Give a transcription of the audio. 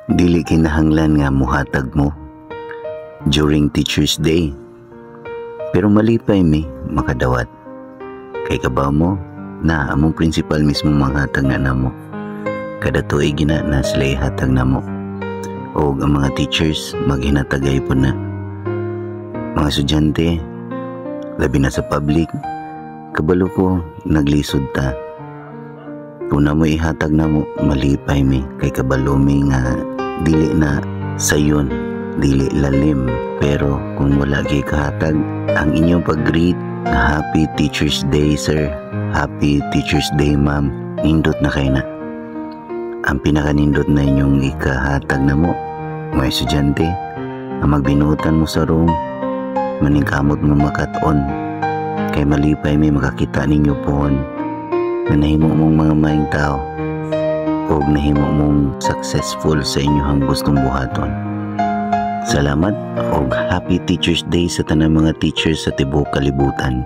Dili kinahanglan nga muhatag mo during Teacher's Day. Pero malipay mi makadawat. Kay kabaw mo na among principal mismo manghatag na namo. Kada tuig gina na sila ihatag namo. Og ang mga teachers maghinatagay po na. Mga estudyante, labi na sa public, kabalo ko naglisod ta. Kung namo ihatag namo, malipay mi kay kabalo mi nga dili na sayon, dili lalim. Pero kung wala gyud kahatag, ang inyong pag-greet na "Happy Teacher's Day, sir, Happy Teacher's Day, ma'am," nindot na kay na. Ang pinakanindot na inyong ikahatag namo, mga estudyante, ang magbinutan mo sa room, maningkamot mo makat-on, kay malipay mi makakita ninyo pohon na nahimo mong mga maayong tao o nahimo mong successful sa inyong gustong buhaton. Salamat og Happy Teacher's Day sa tanang mga teachers sa tibuok kalibutan.